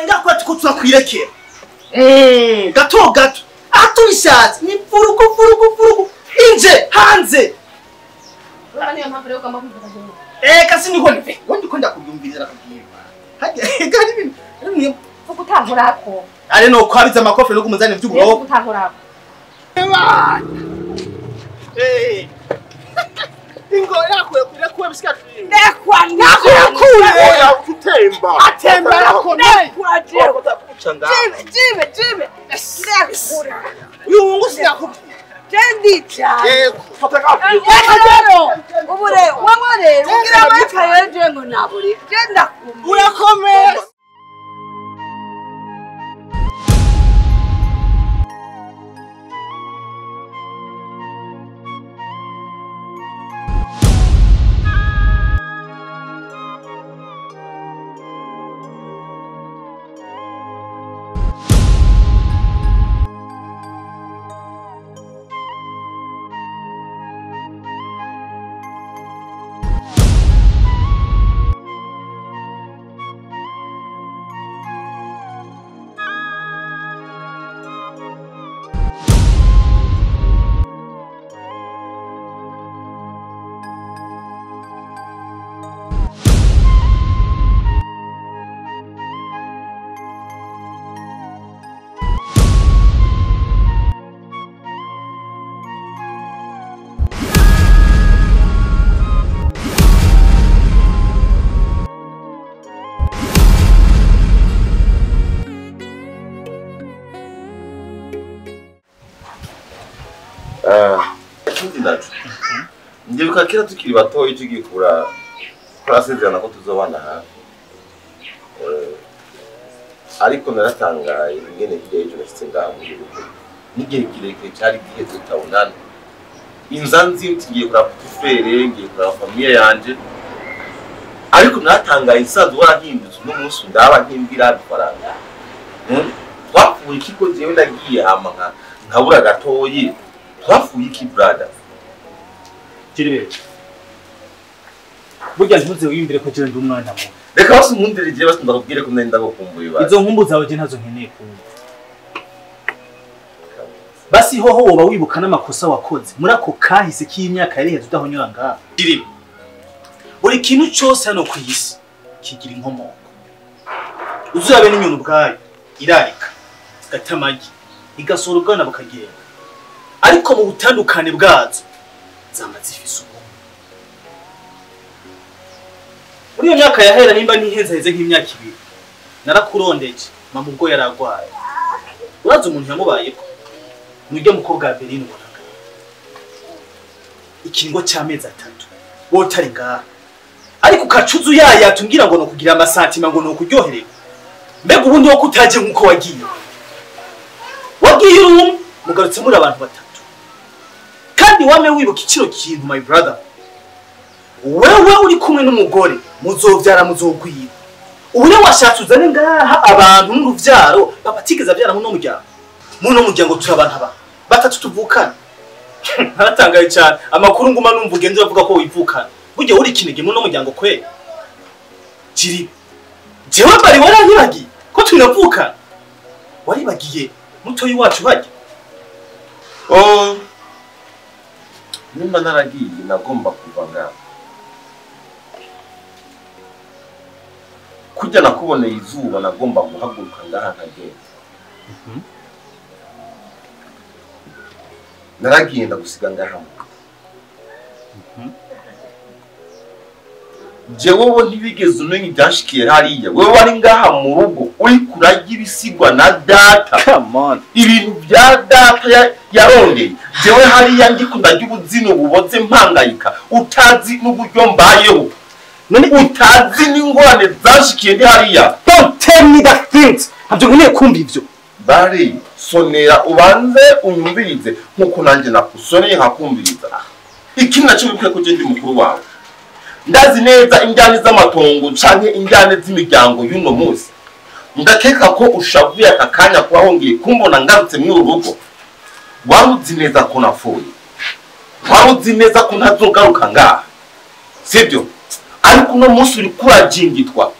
Ngakuba tuko turakwirekera. Gato gato. Atubishatse ni vurugu vurugu vurugu. Inje hanze. Urabona niyo mpamvu rero ugomba kuvuga jewe. Kasi niko nive. Wondi ko ndakubyumviriza nakubwira. Hajya gari ibintu. Niyo vuga utankorako. Ari no kwabiza amakofe no kumuzana ivy'uburoko. Vuga utankorako. Ingo yakwe kurakwe bisika. Ndekwa ndakwe. Oya utemba. Atemba yakomeye. Kuchanga. Jibe jibe. Ndakura. Uyu mungu sinakubwira. Jendicha. Fata kapi. Ubu rero wewe rero ugira amakaye je ngo naburi. Je ndakumva. Urakomeye. Ikindi naco ndibuka kera tukiri batoyi tugikura turasezerana ko tuzobana hafi, ariko naratangaye ingene hirya y'ejo nashitse ngaha mu gihugu n'igihe kirekire cari giheze tutabonana. Inza nzi uti ngiye kuraba petit frère, ngiye kuraba famille yanje, ariko naratangaye nsanze warahindutse uno munsi ndaba nkimbwira dufaranga. Twapfuye iki ko jewe nagiye hama nkabura gatoyi? Twapfuye iki brother? Jirebe. Burya ntuze wiyumvire ko jewe ndi umwana mubi. Reka basi nkundire jewe basi ndakubwire ko nari ndagukumbuye basi. Izo nkumbu zawe je ntazo nkeneye kumva. Basi hoho woba wibuka n'amakosa wakoze muri ako kahise k'imyaka yari heze udahonyora ngaha. Jirebe. Buri kintu cyose hano ku isi kigira inkomoko. Uzabe n'inyoni ubwayo irarika igata amagi igasohora ubwana bukagenda. Ariko mu butandukane bwazo zama zifise ubumwe. Muri iyo myaka yahera nimba ntihenze heze nk'imyaka ibiri narakurondeje mama ubwo yaragwaye. Urazi umuntu yamubayeko nujya mukobwa wa Berine ubonaga ikiringo cy'amezi 3 wotari ngaha, ariko ukacuza uyaya tumbwira ngo nokugira amasantima ngo nokuryohererwa. Mbega ubundi wo kutaje nkuko wagiye wagiye uri umwe mugarutse muri abantu batatu, kandi wame wibuka ikiro kintu my brother, wewe uri kumwe n'umugore muzovyara muzogwira. Ubu rero washatse uzane ngaha abantu n'uruvyaro babatigeza vyara muno muryango. Muno muryango turi abantu aba batatu tuvukana. Naratangaye cyane amakuru nguma numva ugenze uravuga ko wivukana. Burya uri kinege muno muryango kwe. Jiri jewe bari waranyibagiye ko tunavukana. Waribagiye mutoyi wacu hajya. Oh, nimba naragiye nagomba kuva ngaha. Kujya nakuboneye izuba nagomba guhaguruka ngaha nkagenda. Naragiye ndagusiga ngaha. Jewe wo ntibigeze umenya ibyashikiye hariya. Wewe wari ngaha mu rugo uri kurarya ibisigwa na data. Come on. Ibintu bya data yarondeye. Jewe hariya ndiko ndarya ubuzino buboze mpangayika utazi n'uburyo mbayeho. None utazi n'ingorane zashikiye ndi hariya. Don't tell me that things. Ntabyo nkeneye kumva ivyo. Bari sonera ubanze unyumvirize nkuko nanjye nakusoneye nkakumviriza. Ikindi naco wibuke ko je ndi mukuru wawe. Ndazi neza injyane z'amatongo canke injyane z'imiryango y'uno munsi. Ndakeka ko ushavuye aka kanya kuba wongeye kumbona ngarutse muri uru rugo. Waruzi neza ko napfuye. Waruzi neza ko ntazogaruka ngaha. Sibyo? Ariko uno munsi uriko urajingitwa.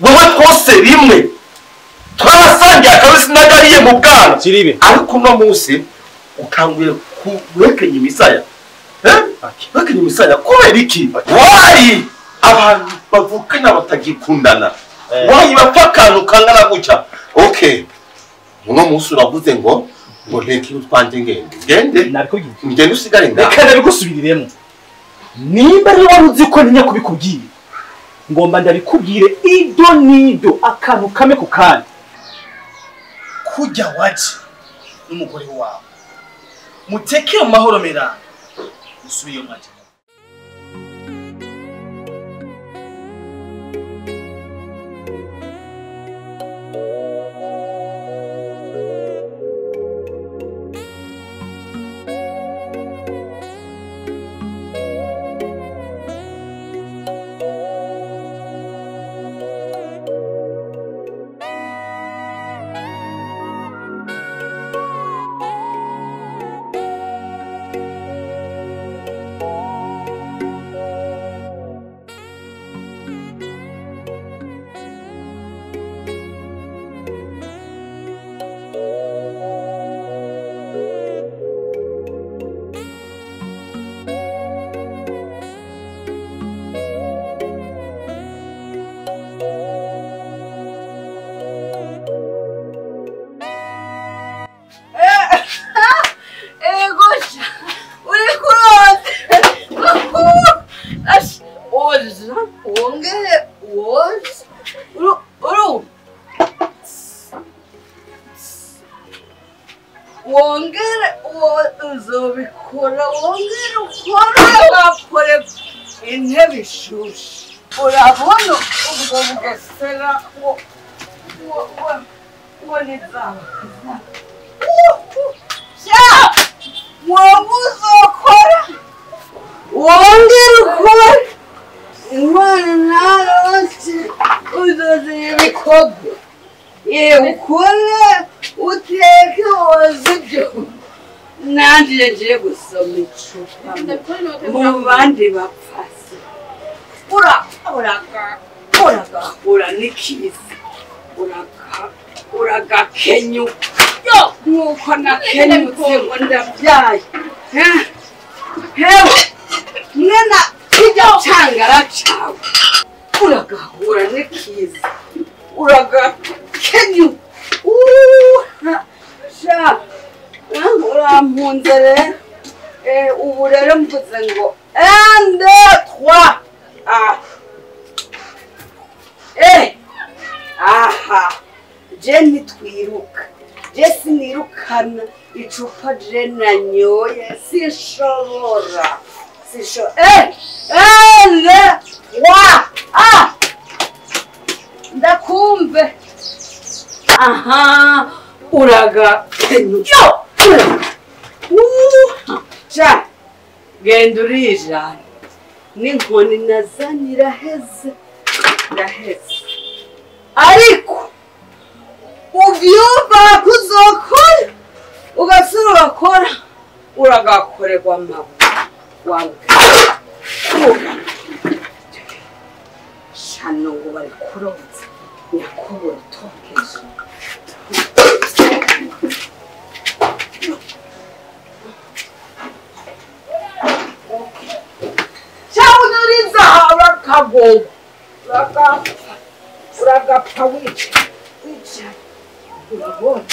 Wewe twose rimwe. Wavuye mu bwana ariko uno munsi ukanguye guhekenya imisaya. Guhekenya imisaya kubera iki? Why abantu bavukana batagikundana? Why bapfa akantu kangana gutya? Okay, uno munsi uravuze ngo nteke utwanjye ngende. Ngende? Nabikubwiye. Ngende usigare ngaho. Reka ndabigusubiriremo. Nimba rero wari uzi ko ntinya kubikubwira, ngomba ndabikubwire ido nido akantu kame ku kandi. Kujya waje n'umugore wawe mutekere mu mahoro merana musubiye mwaje. Wongere uzobikora, wongere ukore wakore intebe ishushe. Urabona ubwo bugesera wo nizaba. Wowe uzokora, wongere ukore. Imana narose uzozira ibikorwa. Yewe ukore uteke woze ibyo. Nanjye ngiye gusoma icupa mu bandi bapfasi. Uragahura n'ikiza, uragakenyuka nk'uko nakenyutse ngo ndabyaye. Hewe mwena kijya cangara cawe, uragahura n'ikiza, uragakenyuka. Sha urampunze rero. Ubu rero mvuze ngo 1 2 3 aha je ntitwiruka, je sinirukana icupa je nanyoye sinshobora 1 2 3 ndakumve. Aha uragakenyuka. Sha genda urijana n'inkoni nazanye iraheze, iraheze. Ariko uvyumva kuzokora ugasura ugakora uragakorerwa amabuye wawe. Shano ngo bari kuroza nyakubura utokeje. Chawunuriza urakagogo uragapfa wica wica urabona.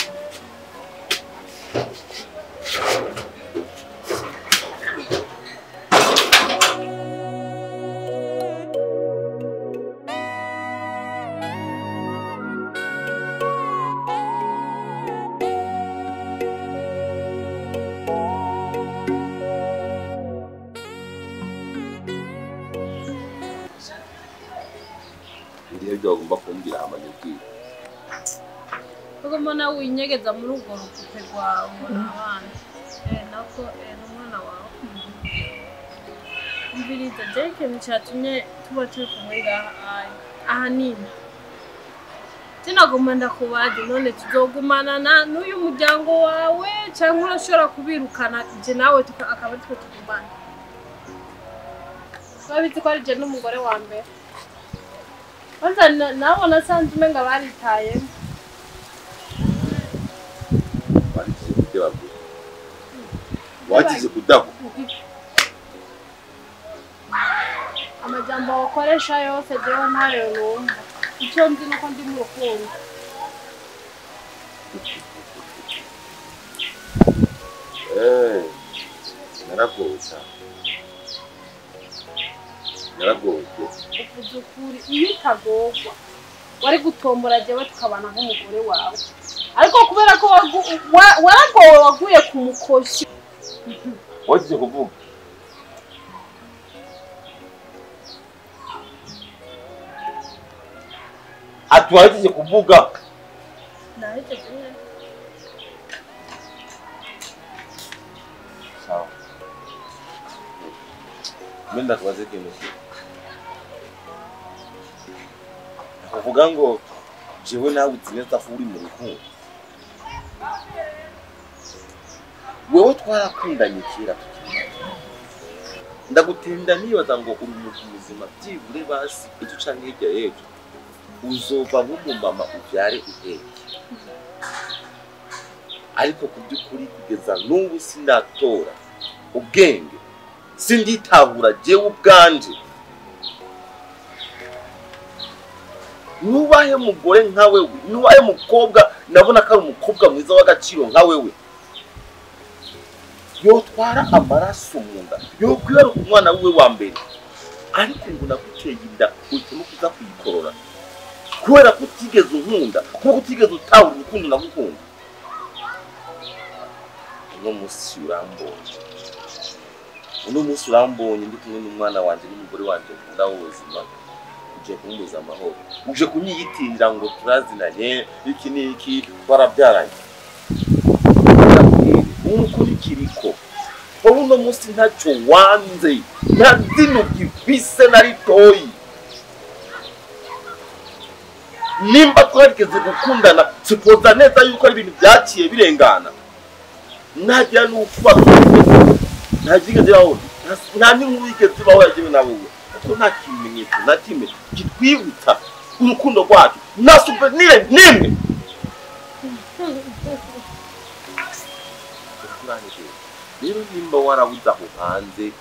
Ibyo bagomba kumbwira amanyabwira. Kuko mbona winyegeza muri urwo rukupe rwawe abana. Nako n'umwana wawe. Umviriza je ikintu cyatumye tuba turi kumwe ngaha ahanini. Sinagomba ndakubaze none tuzogumana n'uyu muryango wawe cyangwa urashobora kubirukana je nawe akaba twe tugumana. Babizi ko ari je n'umugore wa mbere. Kwanza nabona sanze umenga baritaye. Wagize kudebagura. Wagize kudaho. Amajambo wakoresha yose jewe ntayo numva. Icyo nzi nuko ndi mu rukundo. Naragowe cyane. Naragowe. Uvuze ukuri, iyo utagorwa wari gutombora jewe tukabana nk'umugore wawe. Ariko kubera ko waragowe waguye ku mukoshi. Wagize kuvuga. Ati wagize kuvuga. Nahejeje nyene. Sawa. Mimi ndakubaza ikintu. Kuvuga ngo jewe nawe uzi neza ko uri mu rukundo. Wewe twarakundanye kera tukiri. Ndagutenda nibaza ngo uri umuntu muzima byibure basi icyo canke hirya y'ejo uzova nk'umumama ubyare uheke. Ariko ku by'ukuri kugeza n'ubu sindatora ubwenge, sinditahura jewe ubwanje. Nubahe mugore nka wewe, nubahe mukobwa nabona ko ari umukobwa mwiza w'agaciro nka wewe. Yotwara amaraso mu nda, yokwibaruka umwana wiwe wa mbere. Ariko ngo naguteye inda uhitamo kuza kuyikorora. Kubera ko utigeze unkunda, kubera ko utigeze utahura urukundo nagukunda. Uno munsi urambonye. Uno munsi urambonye ndi kumwe n'umwana wanje n'umugore wanje nkunda w'ubuzima. Uje kumbuza amahoro. Uje kunyiyitirira ngo turazinanye, iki n'iki twarabyaranye. Umukurikiriko. Wowe uno munsi ntacyo wanze, nta zino gifise na ritoyi. Nimba twarigeze gukundana, sipoza neza yuko ari ibintu byaciye birengana. Ntagira n'ukuba nta ibaho, nta n'inkuru yigeze ibaho yagewe na wowe. Kuko nta kimenyetso na kimwe kitwibutsa urukundo rwacu, nta souvenir n'imwe. Rero nimba warabuze aho hanze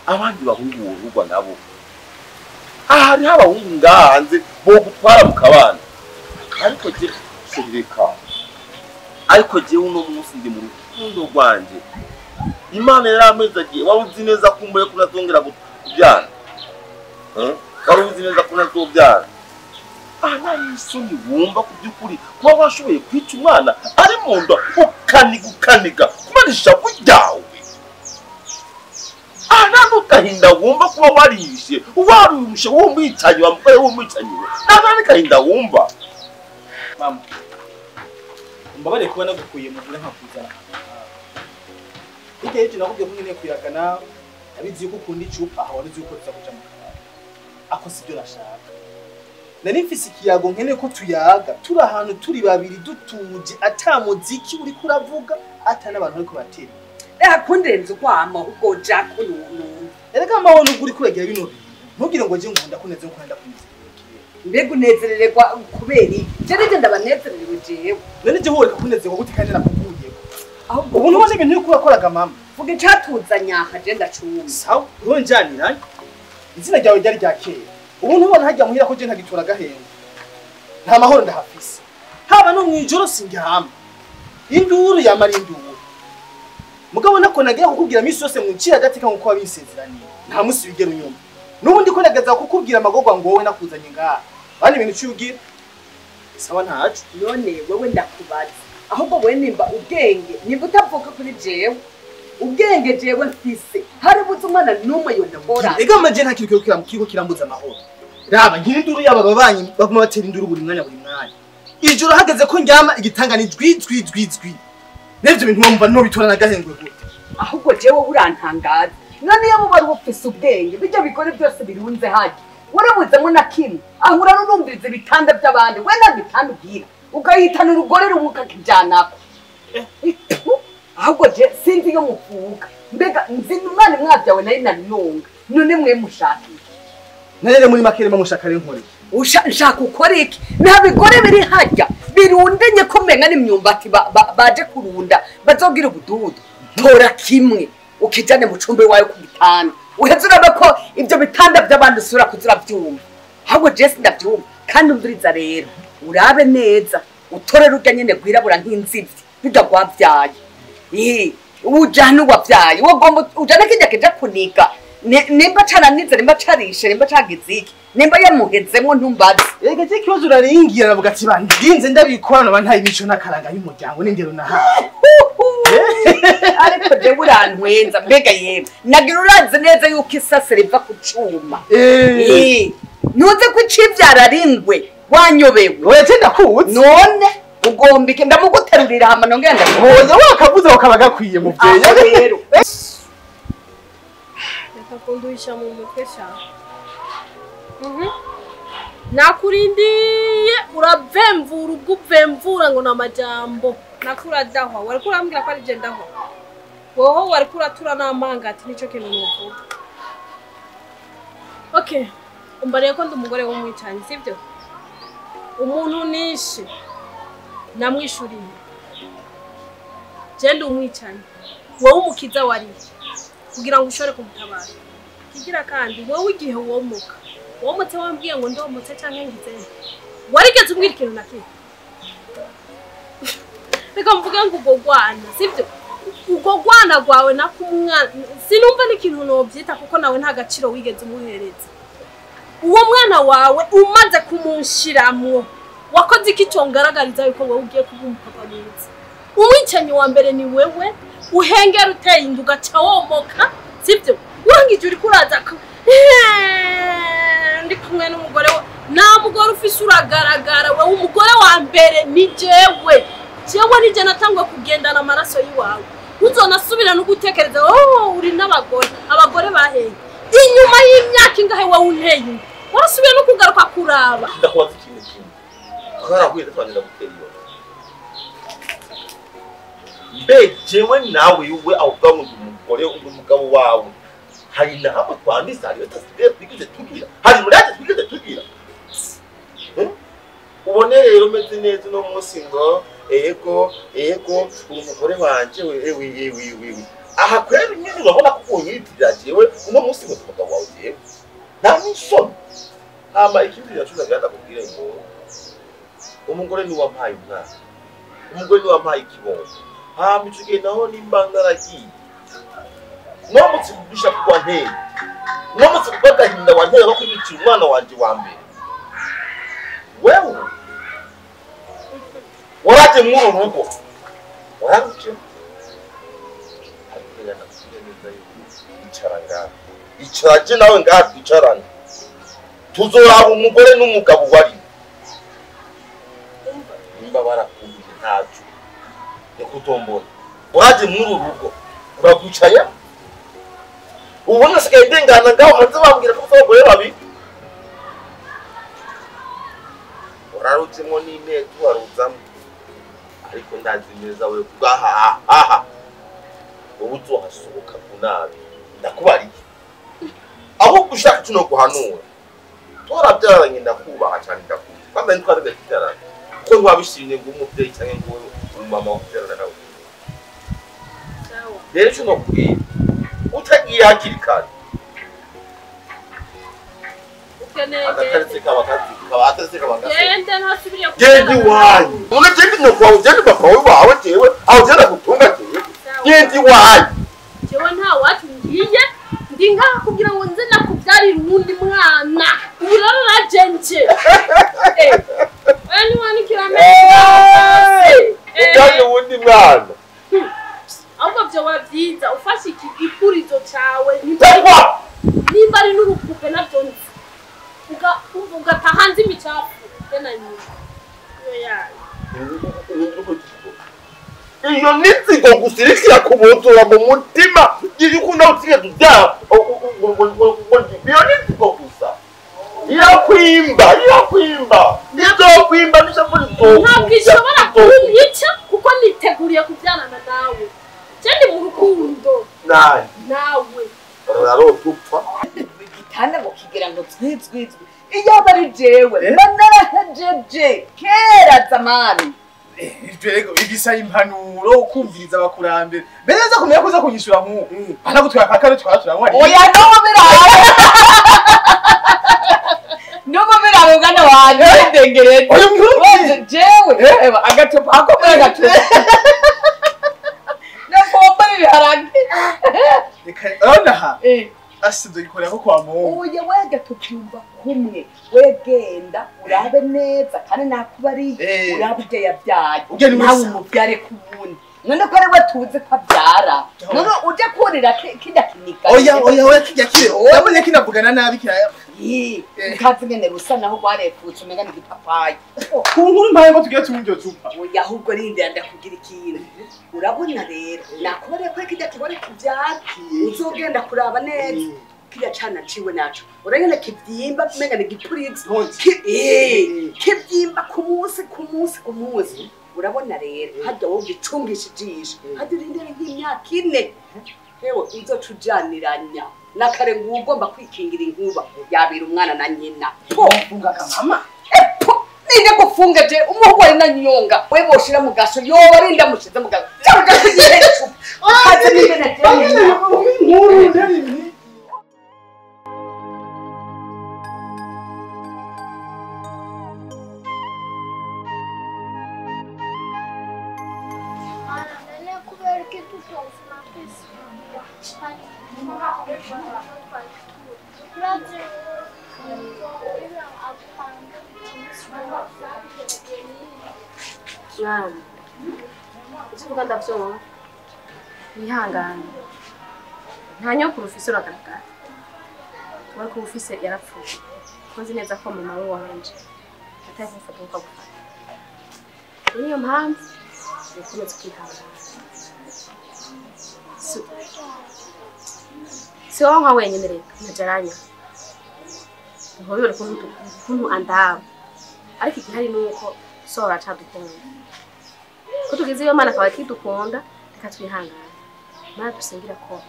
abandi bahungu worugwa nabo, aha hariho abahungu ngaha hanze bogutwara mu kabana. Ariko je reka, ariko jewe uno munsi ndi mu rukundo rwanje. Imana yaramezagiye, wari uzi neza ko umbuye ko unazongera kubyara. Wari uzi neza ko unazobyara. Aha nta n'isoni wumva ku by'ukuri kuba washoboye kwica umwana ari mu nda ukaniga ukaniga kubera ishavu ryawe. Aha nta n'agahinda wumva kuba warishe, warushe w'umwicanyi wa mugore w'umwicanyi we. Nta n'agahinda wumva. Mama, umbabare kuba nagukuye muhira nkakuzana. Hirya y'ejo nakubwiye ko nkeneye kuyaga nawe, abizi yuko ukunda icupa, aho wari uzi yuko tuza kuja mu kabari. Ako sibyo nashaka. Nari mfise ikiyago nkeneye ko tuyaga, turi ahantu turi babiri dutuje, ata muziki uriko uravuga, ata n'abantu bariko batera. Reka kundenza ukwama ahubwo Jack ununtu. Erega mawe nubwo uriko uragira bino bintu, ntugire ngo je nkunda kuneze nkuko ndakuneze. Mbega unezerererwa kubera iki? Je nije ndabanezererewe jewe. None je woreka kunezerwa gute kandi nakuvuyeko? Ahubwo ubu ntubona ibintu uriko urakoraga mama. Vuga icatuzanye aha je ndacumva. Sawa, uronjanira. Izina ryawe ryari rya kera. Ubu ntubona hajya muhira ko je ntagitura agahengo. Nta mahoro ndahafise. Haba no mwijoro sindyama. Induru yamara induru. Mugabo nako nagira kukubwira misi yose muncira agati kango ko wabinsezeraniye. Nta musi wigera unyuma. Nubundi ko nagaza kukubwira amagorwa ngo wowe nakuzanye ngaha. Bani ibintu cyugira. Sawa ntacu. None wewe ndakubaza. Ahubwo wewe nimba ubwenge, nimba utavuka kuri jewe. Ubwenge jewe mfise. Hari buze umwana numwe yondobora. Ega maje nta kintu kiriko kirambuza amahoro. Raba nkiri induru yaba babanyi baguma batera induru buri mwanya buri mwanya. Ijoro hageze ko ndyama igitanga ni jwi jwi jwi jwi. N'ivyo bintu wumva no bitora nagahengwe gute. Ahubwo jewe urantangaza. None iyo bari ufise ubwenge bijya bikore byose birunze haje. Warabuzemo na kimwe. Ahura n'urumviriza ibitanda by'abandi. We nta bitanda ugira. Ugahitana urugore rumwe ukakijanako. Ahubwo je sinzi iyo muvuka. Mbega nzi umwana mwabyawe nari nanonga. None mwe mushaka iki? Narere muri makere mamushaka ari nkore. Nshaka ukora iki? Nta bigore biri hajya birundenye ko kumenga n'imyumbati baje kurunda bazogira ubududu tora kimwe ukijane mu cumbe wayo ku gitanda uheze urabe ko ibyo bitanda by'abandi usura kuzura byumva ahubwo Jesse ndabyumva kandi umviriza rero urabe neza utore rurya nyene rwirabura nk'inzivyi rurya rwavyaye ujana uwavyaye wogomba ujana kirya kija kuniga nimba caranize nimba carishe nimba cagize iki nimba yamuhezemwo ntumbaze Ega je kibazo uraringira aravuga ati bandinze ndabikora naba ntaye imico n'akaranga y'umuryango n'indero nahawe. Ariko jewe urantwenza mbega yemwe nagira urazi neza yuko isase riva ku cuma ntuzi ko icivyara ari ingwe wanyobewe Oya je ndakuzi none ugomba iki ndamuguterurira hama nongera ndakubuza oya wakavuze wakaba gakwiye muvyeyi aho rero reka kunduhisha mu mutwe cyane nakurindiye uravemvura ubwo uvemvura ngo ni amajambo nakuradahwa wariko urambwira ko ari je ndahwa woho wariko uratura n'amanga ati nico kintu nuvuga okay umbariye ko ndi umugore w'umwicanyi sibyo umuntu nishe namwishuriye je ndi umwicanyi wowe umukiza wariye kugira ngo ushobore kumutabara kigira kandi wowe igihe womuka womotse wambwiye ngo ndomotse canke ngize warigeze umbwira ikintu na kimwe reka mvuge ngo ubwo rwana sibyo ubwo rwana rwawe nakumwana sinumva n'ikintu nobyita kuko nawe nta gaciro wigeze umuhereza uwo mwana wawe umaze kumunshiramwo wakoze iki congaragariza yuko wowe ugiye kuba umupapa mwiza umwicanyi wa mbere ni wewe uhengera uteye inda ugaca womoka sibyo wangije uriko uraza ndi kumwe n'umugore we nta mugore ufise uragaragara wewe umugore wa mbere ni jewe jewe nije natangwe kugendana amaraso y'iwawe uzonasubira no gutekereza oh uri n'abagore abagore baheye inyuma y'imyaka ingahe wowe unteye inda warasubiye no kugaruka kuraba Ndakubaza ikintu kimwe twarahuye twanira gutera iyo mbe jewe nawe we avuga ngo ndi umugore uri umugabo wawe hari na hamwe twanditse hari tasigaye twigeze tugira hari murate twigeze tugira ubone rero umeze neza uno munsi ngo ego ego uri umugore wanje wewe wewe wewe aha kweri nyine urabona ko unyitirira jewe uno munsi ngo ndi umugabo wawe jewe nta n'isoni hama ikindi naco nagira ndakubwire ngo umugore ni wampaye umwana umugore ni wampaye ikibondo hama ico gihe naho nimba naragiye nomutse kugusha kugwa nteye nomutse kugwa agahinda wanteye no kwibicira umwana wanje wa mbere wewe waraje mw'uru rugo wararuje ariko rero nakubwira neza yuko icara ngaha icara je nawe ngaha twicarane tuzoraba umugore n'umugabo wari nimba barakumbuye ntaco nikutombona uraje mw'uru rugo uragwicaye ubona sigaye ndengana ngaho hanze bambwira ko ufite abagore babiri wararuzemo n'inteko waruzamo ariko ndazi neza we kugaha aha wowe uzohasohoka ku nabi ndakubariye ahubwo ushaka kino guhanura twarabyaranye ndakubaha cyane ndakuzi kandi ntitwari tubyaranye kuko ntiwabishimye ngo umubyeyi cyangwa ngo umumama wo kubyarana nawe rero icyo nokubwira utagiye hakiri kare agataretse kaba kazi kaba kazi gende ntasubiriye genda iwanyu uno genda inyoko wawe ugenda papa wawe jewe aho ugenda gutunga jewe genda iwanyu jewe nta wacu ngiye ndi ngaha kugira ngo nze nakubyarire uwundi mwana ubu rero najenje oya ntiwanikira amenyo ubyarire uwundi mwana ahubwo vyoba vyiza ufashe iki gipurizo cawe nimba ari n'urupupe navyo nzi ugata hanze imicafu tena nyuma iyo yayo iyo nizigo gusa iriko irakubuzura mu mutima yuko nawe utigeze ubyara iyo nizigo gusa irakwimba irakwimba izokwimba n'ishavu rizokurya ntabwo ishobora kunyica kuko niteguriye kubyarana nawe je ndi mu rukundo nani nawe urarota upfa igitanda ngo kigira ngo zwizwizwi iyo aba ari jewe mba narahejeje kera zamani. Nivyo ibisa impanuro kumviriza abakurambere. Mbere nza kumenya ko uza kunyishura nkuko. Ana gutwara kakare twara turanywa. Oya no birabe. No birabe mwana wanje ndengereze. Oya mwana jewe eba agatupa ako mwana agatupa. Nafomba ibiharage. Reka urabona ha? Asize gikorera ko kwa Mungu. Oya wega tubyumva kumwe. Wegenda urabe neza kandi nakubariye urabe uje yabyaye. Nawe umubyare kubundi. None ko ari we tuzi ko abyara. None uje kurira kijya kinika. Oya oya oya kijya kire. Ndabonye kinavugana nabi kiraya. Ukazi ngene rusa naho rwarepfutse umenga ni igipapayi. Ku nkuru mpaye ngo tugiye tumuryo cupa. Oya ahubwo rindira ndakugira ikintu. Urabona rero nakubariye ko kijya kibone kubyara. Uzogenda kuraba neza. Kirya cana ciwe naco. Urabona kivyimba umenga ni gipurizi. Kivyimba ku munsi ku munsi ku munsi. Urabona rero hajya wowe ugicungisha ijisho. Hajya urindira nk'imyaka ine. Ewe uzocujaniranya. Nakare ngugomba kwikingira inkuba yabira umwana na nyina. Po funga kamama. Epo ninde gufunga je umuhungu ari na nyonga. We boshira mu gaso yoba arinda mushize mu gaso. Cyangwa kugiye icupa. Kaze nimena je. Nkuru ndari. Mwana, icyo uvuga ndabyumva wihangane nta nyokuru ufise uragaragara kubera ko ufise yarapfuye ko nzi neza ko mama we wanje atari kumufata nkuko agufata niyo mpamvu ukomeza kwihangana si wowe nka wenyine reka najaranya ntubibone ukuntu andaba ariko igihari ni uko so aracadukunda ko tugize iyo mana akaba akidukunda reka twihangane Imana dusengira ko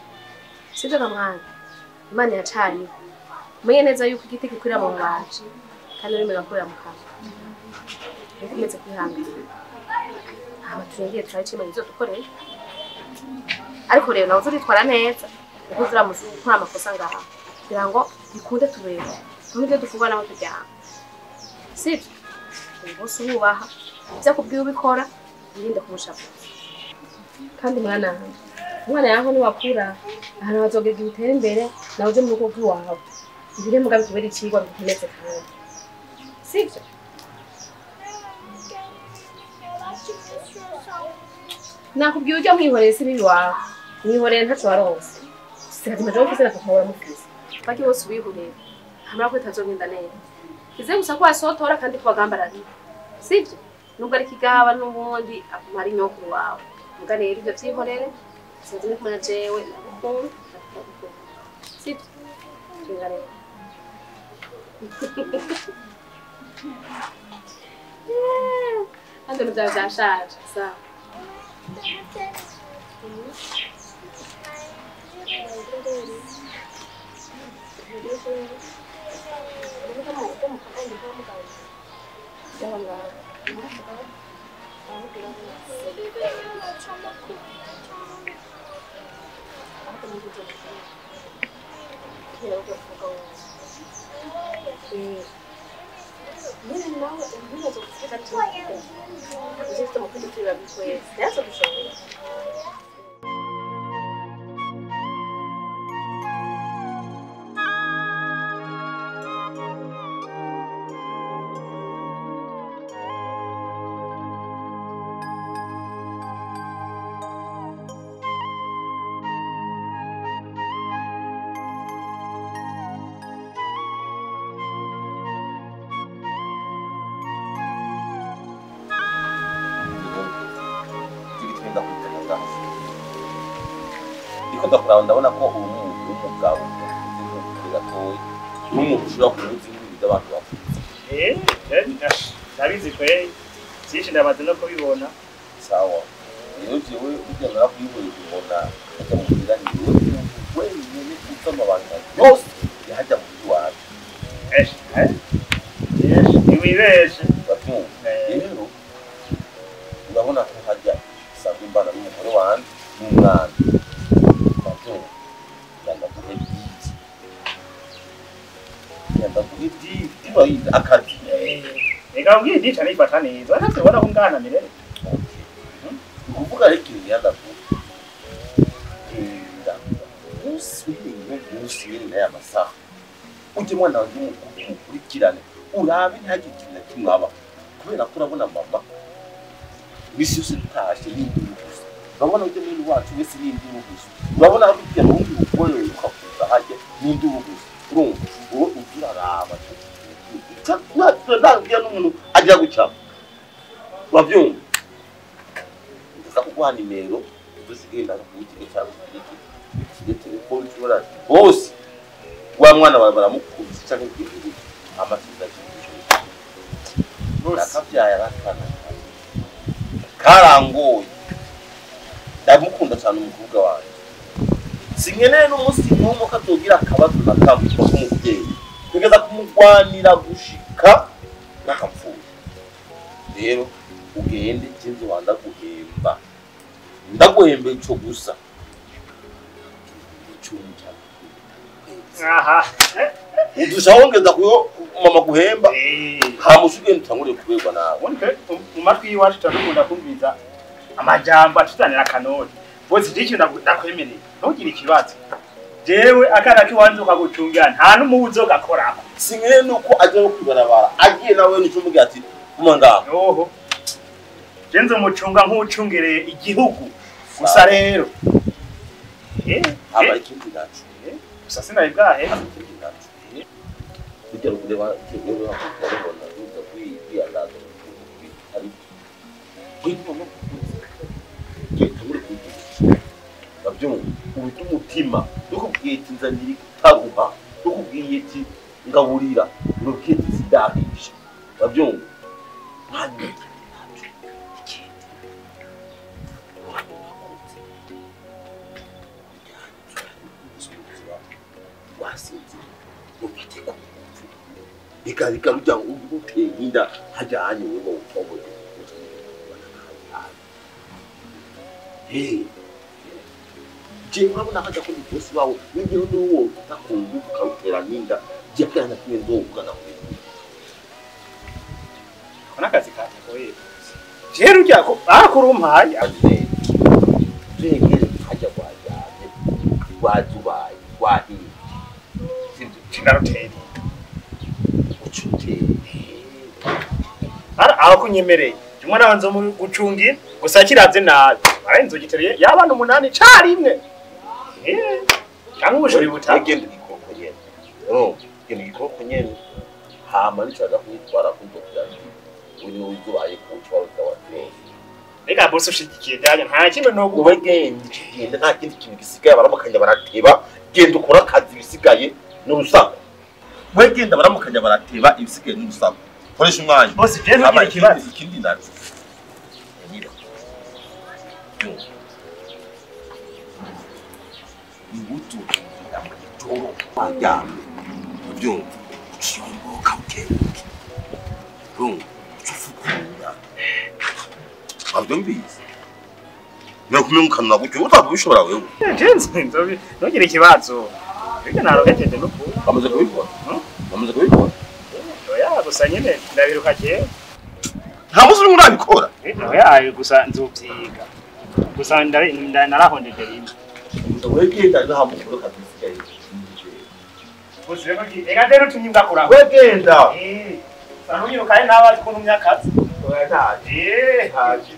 sibyo kamwana Imana iracariho umenye neza yuko igiti gikurira mu bubaji kandi ururimi rugakurira mu kanwa ukomeze kwihangana hama turindire turabe ico Imana izodukorera ariko rero nawe uzoritwara neza kuko uzuramukora amakosa ngaha kugira ngo bikunde tubeho tumwe dufungura naho turyama sibyo bose ububaha ibyo akubwiye ubikora wirinde kumushavuza kandi mwana umwana yaho niwakura ahantu hazogera igihe utera imbere nawe uje mu rugo rw'iwawe ibiremwa bikubera icigwa bigukomeze kandi sibyo nakubwiye ujya mwihoreye si bibi wawe mwihoreye ntaco waronse sigatima jewe mfise na papa waramufise baki bose ubihorere hamara ko bitazogenda neza kize gusa ko wasotora kandi ko bagamba ararira sibyo nubwo ari kigaba n'ubundi aguma ari nyokuru wawe muga rero ivyo vyihorere sinzi ni kumwe na jewe ndagukunda ndagukunda sibyo tunga rero kandi ibintu vyawe vyashaje sawa Ndiko ndakuraba ndabona ko ubu umugabo gatoyi n'umuntu ushobora kubuza ibintu by'abantu bakuze. Ndabizi kweli byinshi ndabaza no kubibona. Sawa rero jewe burya narakwiboye kubona ajya mu kiganiro wenyine uza amabanga yose yahajya mu iwacu. Ntiwibeshe. Rero urabona Urabona ko hajya usanga imbana n'umugore wanjye n'umwana. Urabyumva? Ndaguhe byinshi. Ndaguhe byinshi akazi. Reka ubwiye dica nifata neza. Ntacyo ubona ko ngana mirere. Ni ukuvuga rero ikintu ndaguhe. Genda usubire umusubire n'aya masaha. Ujye mwana wanjye umukurikirane urabe ntihagire ikintu na kimwe aba. Kubera ko urabona mama misi yose dutashe n'induru gusa. Urabona ujya mwene wacu wese n'induru gusa. Urabona aho ujya mu wundi mugore ukakuza hajya n'induru gusa. Urumva wowe ujya uraraba. Ntabwira n'umuntu agira gutya. Urabyumva? Ndaza kuguha nimero uzigaye ndaza kugugira cyangwa iki. Usige telefone ushobora bose wa mwana wawe baramukubise cyangwa iki amasiza Bose nakabyaye arakana karangoye. Ndamukunda cyane umukobwa wanjye. Sinkeneye n'umunsi n'umwe ko atogira akabazo na kamwe k'umubyeyi. Tugeza kumugwanira gushika nakapfuye. Rero ugende kinzo wanda guhemba. Ndaguhemba ico gusa. Aha. Udushahongeza kuyo mama guhemba. Hamusubiye ntangure kuberwa nawe. Ubundi mu matwi y'iwacu turakunda kumviza amajambo atutanira kanoti. Bose ikintu ndakwemereye. Ntugire ikibazo. Jewe akana kiwanze ukagucungira nta n'umubuzo gakorako. Sinkeneye nuko aje no kwibarabara. Agiye nawe nico mugira ati kuma ngaho. Oho. Je nzomucunga nk'ucungereye igihugu. Gusa rero. Aba ikindi naco. Gusa sinari bwahe. Ikindi naco. Bijya kureba kireba kubona ruza kwiyandaza ari kwituma babyumva ubita umutima ndukubwiye ati nzanira itaruha ndukubwiye ati ngaburira ndukubwiye ati sidahisha babyumva hanyuma ikindi wasinzira ufite ku reka rujya uteye inda hajyanye wewe utoboye. Je urabona hajya kuri bosi wawe n'ingihe n'uwo utakunguka ukawutera n'inda je kana kimwe ndovuga nawe. Kona kazi katagoye. Je rujya ko akurumpaye. Je ngere hajya kwajyanye wazubaye wahiye. Sibyo kinarutera. Ucuteye. Ara abakunyemereye. Umwana wanze mu gucungira gusa kiravye nabi. Ara inzogitereye yabana 8 carimwe. Cyangwa ubushori butaka. Genda igikoko nyene. No, genda igikoko nyene. Hama nicaza kwitwara kundokira. Uri uzubaye kucwa utawa. Reka bose ushigikiye danya nta kimwe no genda nta kindi kintu gisigaye baramukanya barateba. Genda ukora akazi bisigaye n'urusaku. We genda baramukanya barateba ibisigaye n'urusaku. Koresha umwanya. Bose je ntugire ikibazo. Ikindi naco. Nyira. Imbuto y'amajoro waryamye. Ubyumva. Uciyomboka ukebuke. Urumva. Ucufukura. Wabyumvise? Nakumenga gutyo utabishobora wewe. Je nzobi ntugire ikibazo. Reka narogejeje no kuba. Bamaze kubikora. Bamaze kubikora. Oya gusa nyine ndabiruka kera. Nta muzi urimo urabikora. Oya gusa nzovyiga. Gusa narahondeje rimwe. Wegenda nta mukuru kabisigaye. Gusa rero reka rero tumye ngakora. Wegenda. Sanunyirukaye nabazi ko ntumyakazi. Oya ntaje. Ntaje.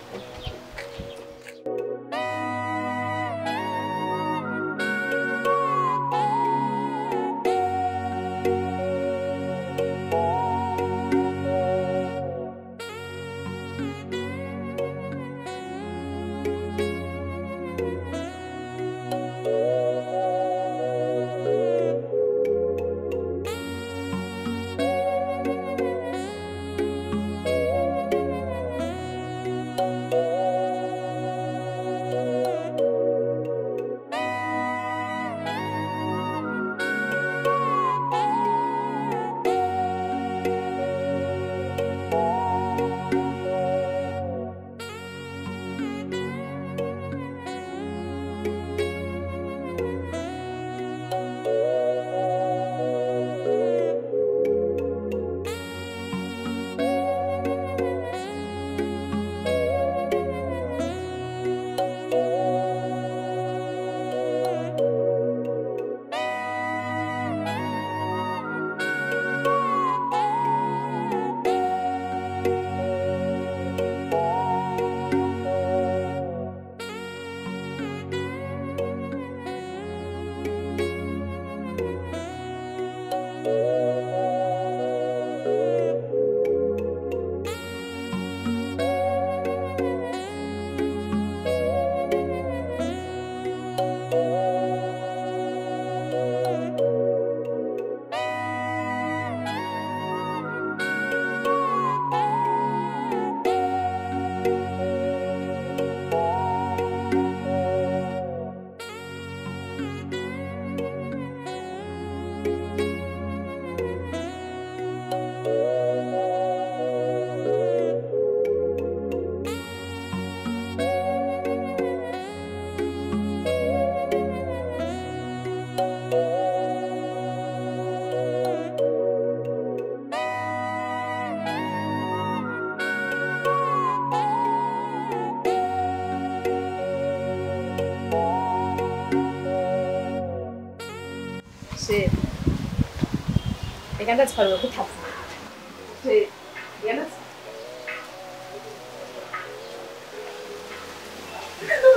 Reka ndazi ko utavuga.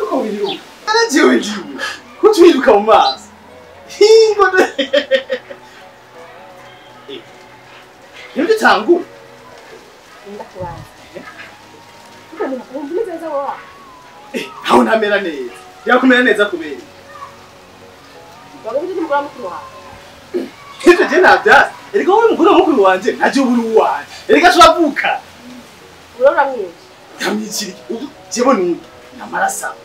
Uko wiruka arajewe njiwe kutwiruka mu maso hingo nibyo tangura ndakubaza. Umeze neza wowe? Aho ntamera neza. Yakumera neza kubera. Wagabije n'umugore mukuru wawe. Ivyo je ntavyasi. Erega wowe mukuru mukuru wanje ntaje uburi uwanje. Erega turavuka. Uramwica. Ndamwicira iki? Ubu jewe nundi namaraso amwe.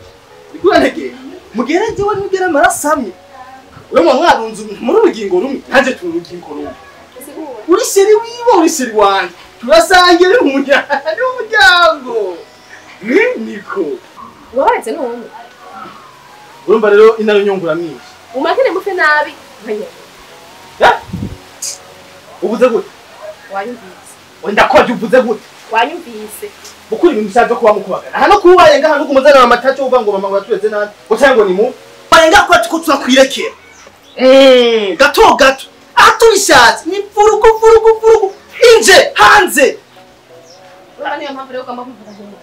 Uriko urantegera? Mugere jewe nugera amaraso amwe. Wewe mwarunze muri urugingo rumwe ntaje turi urugingo rumwe. Uri seri wiwe uri seri wanje. Turasangira umuryango. Niko. Wabaretse n'umwe. Urumva rero inaro nyongura mwinshi. Umakene mufe nabi nkanye. Ya? Ubuze gute? Wanyumvise. Wenda ko ubuze gute? Wanyumvise. Mukuri ibintu byaje kuba mukubagana. Hano kubayenga hano kumuzana amatacho uva ngo mama batureze nabi. Ngo cyangwa ni mu. Barenga ko tuko turakwirekera. Gato gato. Atubishatse ni vurugu vurugu vurugu. Inje hanze. Urumva niyo mpamvu rero ugomba kumvuga nk'ubu.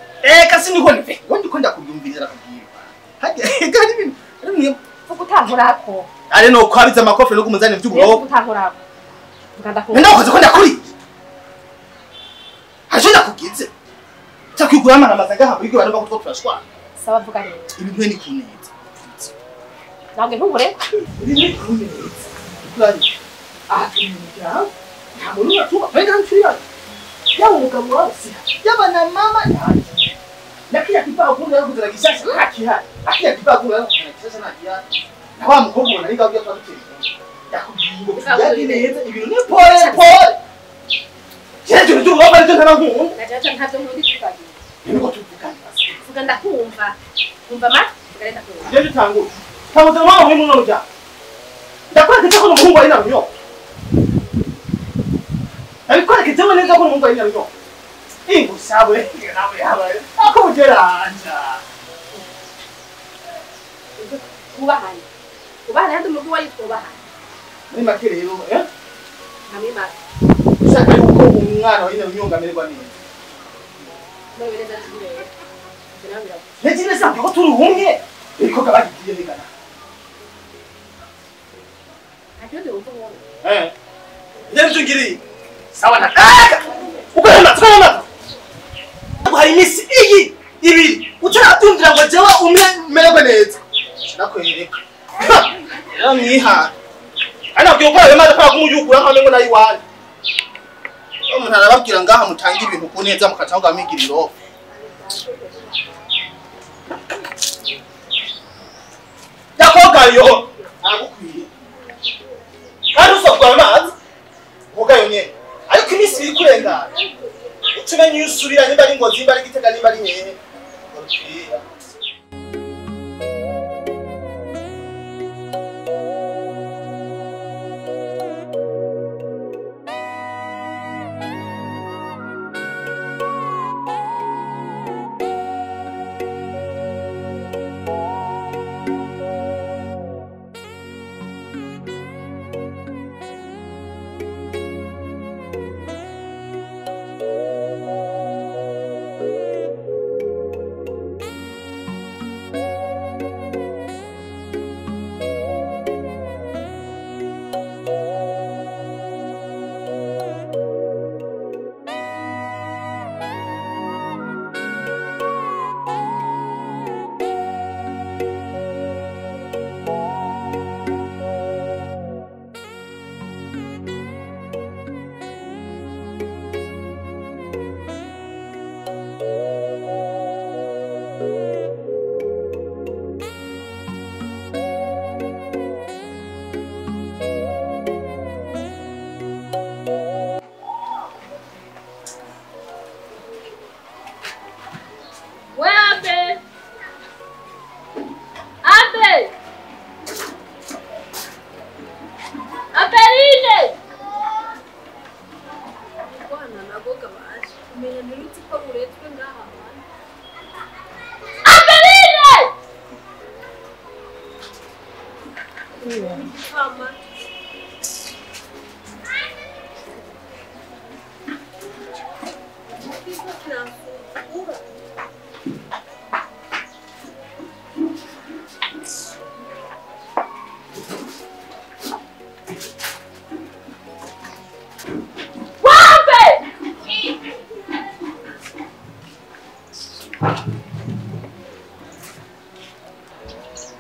Kasi niko nive. Ngo ndiko ndakubyumviriza nakubwira. Hajya gari ibintu. Ari vuga utankorako. Ari no kwabiza amakofe no kumuzana ivy'uburoko. Vuga utankorako. Vuga ndakumva. Ndakoze ko ndakuri. Haje ndakugize. Cyakwigura amara ngaha bigo baramba ko turashwana. Sawa vuga rero. Ibintu ni kuneza. Ntabwo ntubure. Ibi ni kuneza. Kuranye. Ah, ibintu nta muntu atuba. Venga nturi. Yaba umugabo wawe si. Yaba na mama ntaje. Nakiya kipaa kunda yakuzana gishasha ntakihari. Akiya kipaa kunda yakuzana gishasha ntakihari. Na wa mukobwa nari ngabyo twatuteye. Yakubwiye ngo tujyane neza ibintu ni pole pole. Jeje uri bari cyo ntarankumva. Najacha ntavyo nkundi tukagira. Niko tuvugana. Vuga ndakumva. Umva ma? Vuga ndakumva. Jeje tangura. Tanguza mama muri muno rya. Ndakwereka ko umuhungu ari narunyo. Ndabikwereka neza ko umuhungu ari narunyo. Ingo sabe nawe yabaye. Akugeranja. Kubahana. Kubahana ndi mugu wari twubahana. Muri make rero Muri make. Ushaka yuko umwana wa nyine amererwa neza. Muri neza tubirebe. Nezi neza ko turi umwe. Ariko kabagiye nigana. Ntacyo wumva wowe. Ndabyo ngiri. Sawa na. Uko hari imisi iyi ibiri utaratumvira ngo jewe umererwe neza. Nakwereka. Rero mwiha. Ana byo kwa yemaze kwa kumuyugura nka mengo nayi wani. Umuntu arababwira ngaha mutanga ibintu ku neza mukatanga amigiriro. Yakogayo aragukwiye. Kandi usabwa amazi ugayo nyene. Ariko imisi iri kurengana. Ucumenye usurira nimba ari ngozi nimba ari gitega nimba ari hehe. Urupira.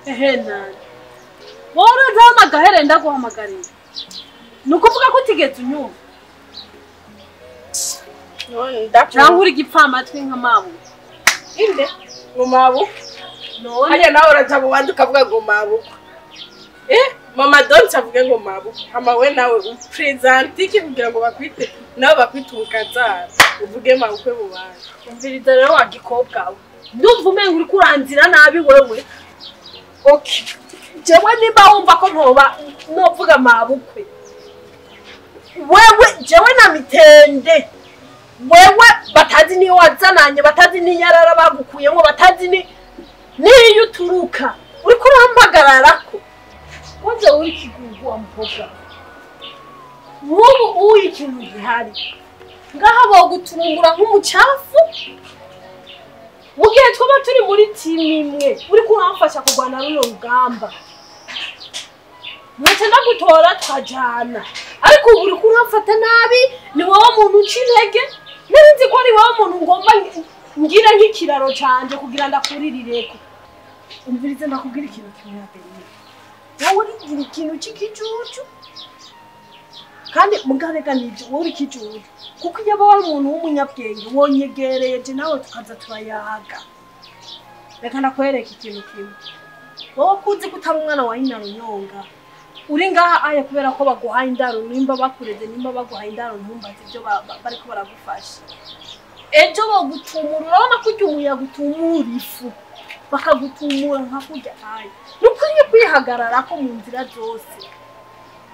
Ehe nani wowe urazahamagara ndaguhamagarira ni ukuvuga ko utigeze unyumva cyangwa uri igipfamatwi nka mabu inde ngo mabu none hariya nawe uraja mu bandi ukavuga ngo mabu mama donse avuge ngo mabu hama we nawe upresente iki kugira ngo bakwite nawe bakwite umukazana uvuge mabukwe mu bantu umviriza rero wa gikobwa we ndumva umenga uri kuranzira nabi wewe. Okay, jewe nimba wumva ko ntoba novuga mabukwe wewe jewe na mitende wewe batazi niyo wazananye batazi n'inyarara bagukuyemo batazi ni niyo uturuka uri kurampagagarako wanje uri kigugu wa mukobwa nk'ubu uyu ikintu gihari ngaha boguturungura nk'umucafu mu gihe twaba turi muri timu imwe uri kuramfasha kurwana runo rugamba nkaca ndagutora twajana ariko ubu uri kuramfata nabi ni wowe muntu uca intege nari ko ari wowe muntu ngomba ngira nk'ikiraro canje kugira ndakuririreko umvirize ndakubwira ikintu kimwe ya Benine wowe urigira ikintu c'ikijuju kandi mugarega nivyo wowe uri ikijuju kuko iyo aba wari umuntu w'umunyabwenge wonyegereye je nawe tukaza turayaga reka ndakwereka ikintu kimwe wowe kuzi ko utari umwana wa Inarunyonga uri ngaha aya kubera ko baguhaye indaro nimba bakureze nimba baguhaye indaro ntumbaze ibyo bariko baragufasha ejo bogutumura urabona ko urya umuyaga utumura ifu bakagutumura nka kurya aya nukwiye kwihagararako mu nzira zose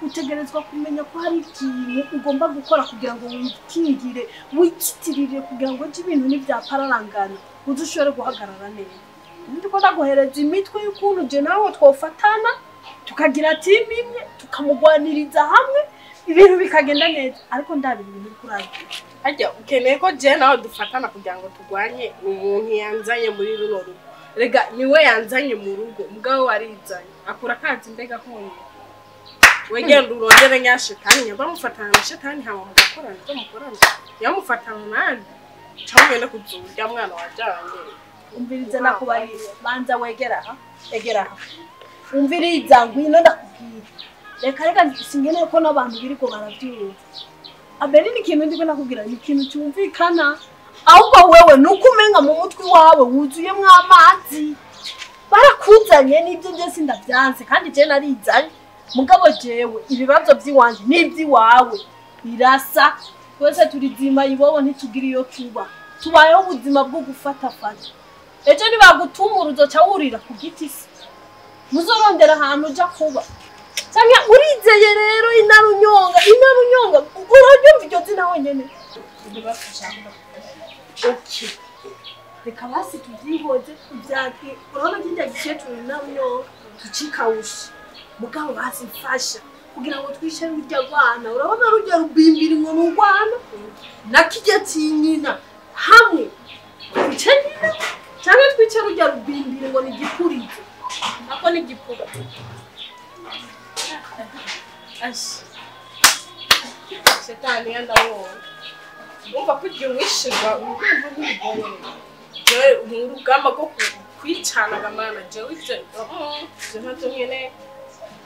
utegerezwa kumenya ko hari ikintu ugomba gukora kugira ngo wikingire wikitirire kugira ngo ejo ibintu nivyapararangana uze ushobore guhagarara neza ndiko ndaguhereza imitwe y'ukuntu je nawe twofatana tukagira timu imwe tukamugwaniriza hamwe ibintu bikagenda neza ariko ndabira ibintu uriko uragira harya ukeneye ko je nawe dufatana kugira ngo turwanye umuntu yanzanye muri runo rugo rega niwe yanzanye mu rugo mugabo warizanye akura akazi mbega konyene wegenda urongere nyashetani nyamba mufatana na shetani hama mugakorana ibyo mukorana yamufatana nande cyangwa ugende kuzurya mwana wajanye umviriza nakubarira banza wegera aha egera aha umviriza ngwino ndakubwira reka reka singeneye ko n'abantu biriko baravyumva Abeline ikintu ndiko nakubwira ni ikintu cyumvikana ahubwo wewe nuko umenga mu mutwe wawe wuzuyemwo amazi barakuzanye n'ibyo byose ndavyanse kandi je narizanye mugabo jewe ibibazo by'iwanje n'iby'iwawe birasa twese turizima ibobo ntitugira iyo tuba tubayeho ubuzima bwo gufatafata ejo nibagutumura uzoca wurira ku giti se muzorondera ahantu uja kuba canke urizeye rero Inarunyonga Inarunyonga uraryumva iryo zina wenyene okay reka basi tuvyihoze ivyake urabona kirya gikecuru Inarunyonga tucikawushe mugabo basi mfasha kugira ngo twishe rurya rwana urabona rurya rubimbira ngo ni urwana na kirya cinyina hamwe twice nyina canke twice rurya rubimbira ngo ni igikurizo ako ni igipupa ashi shetani yandabonye umva ko igihe wishirwa urumva nk'umugore jewe mu rugamba rwo kwicanaga mana jewe ivyo ivyo ntavyo nyene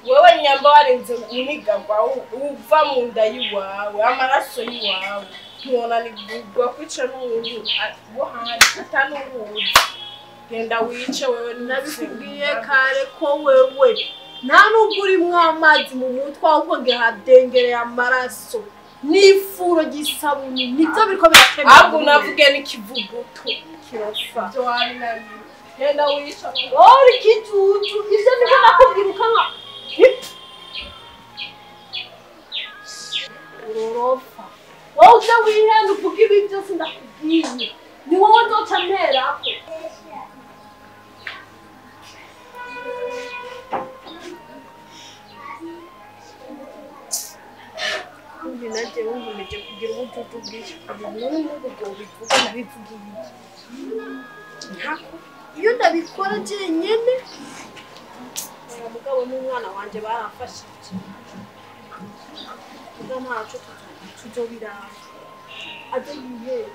wewe nyamba warenze unigagwa uva mu nda y'iwawe amaraso y'iwawe ntiwonanirwa kwica n'umuntu wo hanze atanuwuzi genda wice wewe nabikubwiye kare ko wewe nta nubwo urimwo amazi mu mutwe ahubwo nge hadengereye amaraso n'ifuro ry'isabuni nibyo biriko biratembera ahubwo unavuge n'ikivuguto kirofa ivyo wabinaniwe genda wice ori ikijuju ivyo niko nakubwira ukanka urorofa wowe uze wihenda uvuge ibi byose ndakubwiye ni wowe nzoca mperako ubu nanjye wumva kugira ubujuju bwinshi none n'ubwo bivuga nabivugiye iki Ntako iyo ndabikora jenyene oya mugabo n'umwana wanje baramfashije muga ntaco tuzobiraba aze yihere.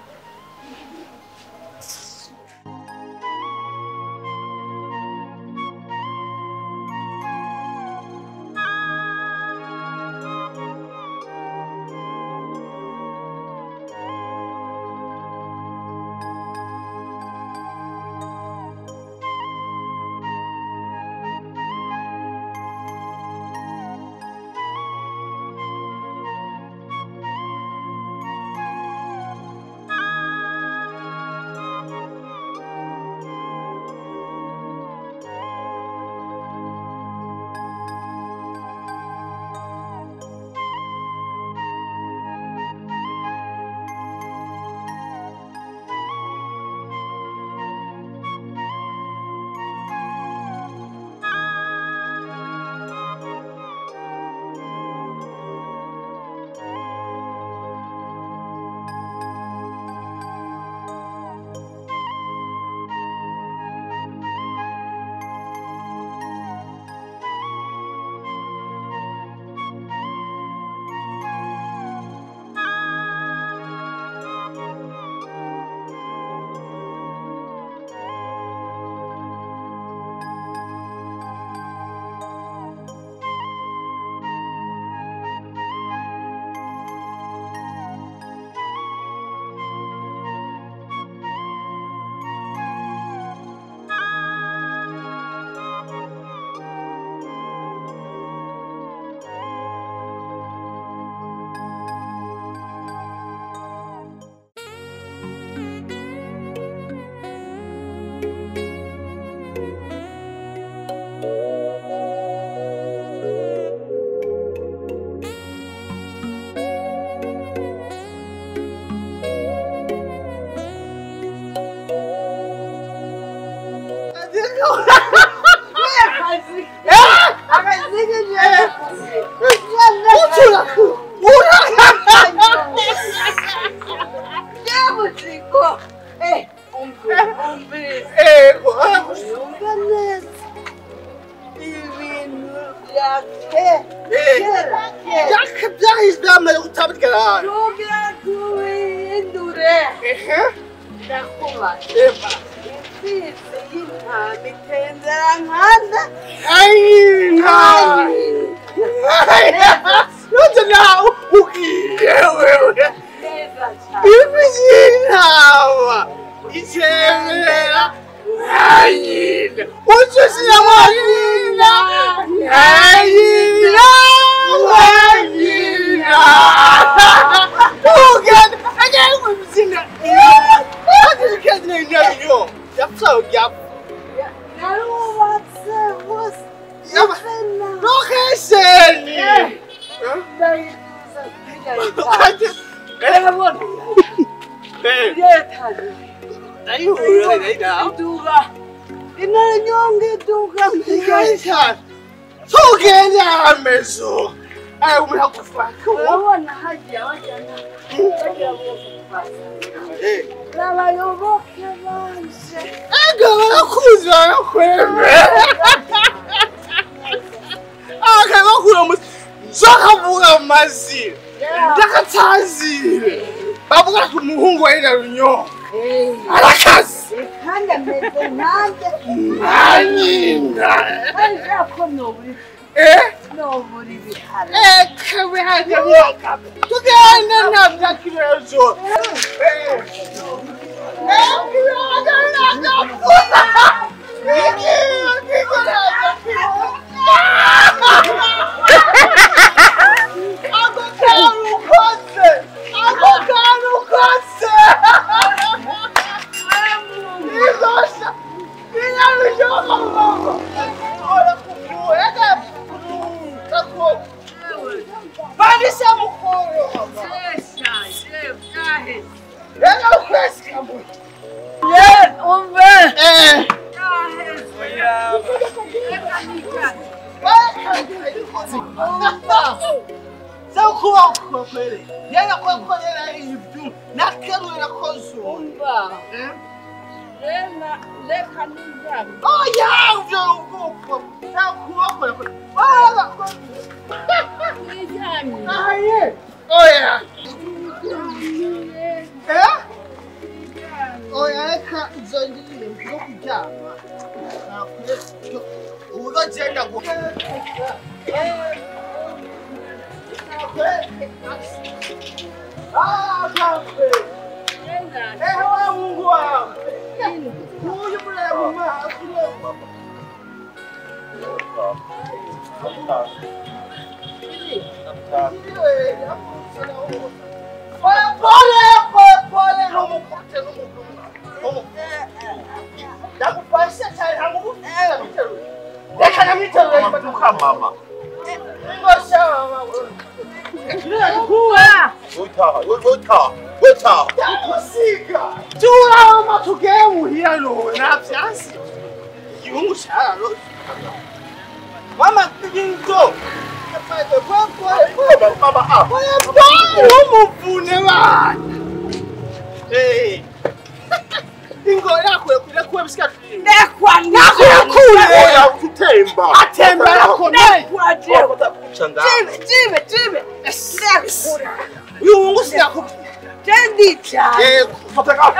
Reka nijyane. Oya uvyo ubwoko ntakuboko wala nijyane. Aye. Oya. Eh? Oya reka izo ndirimbo zo kuryama. Uzogenda go. Ah, kafe. Ewe Mungu wangu. Huyu mlema mama. Pole pole pole nomukute nomukumu. Ndakupasha chai hangu. Reka namiterure mama mama. Ngosha mama. Kuwa. Wota wota wota. Ndakusiga. Turama tugiye muhira nona vyansi. Yungu shara. Mama ngingo. Mama ah. Umuvune bana. Eh. Ingo yakwe kurekwe bisika. Ndekwa ndakwe. Oya utemba. Atemba yakomeye. Jibe jibe jibe. Ndakura. Yungu sinakubwira. Tendicha. Yego fata ka.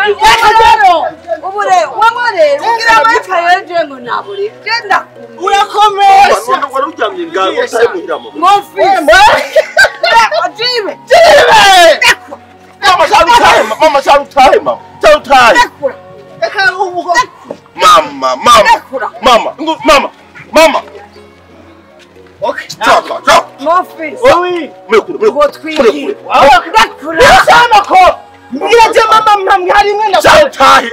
Ubu rero wewe rero ugira amakaye je ngo naburi. Genda urakomeye. Wari uryamye ngaho utaye muhira mama. Mofi. Jibe. Jibe. Mama cyarutaye mama cyarutaye mama cyarutaye. Reka ubu mama mama mama mama mama. Okay. Ciao ciao. Mofi. Oui. Murekure murekure. Ndakura. Sana ko. Mbwira je mama mwamwe hari imwe na cyarutaye.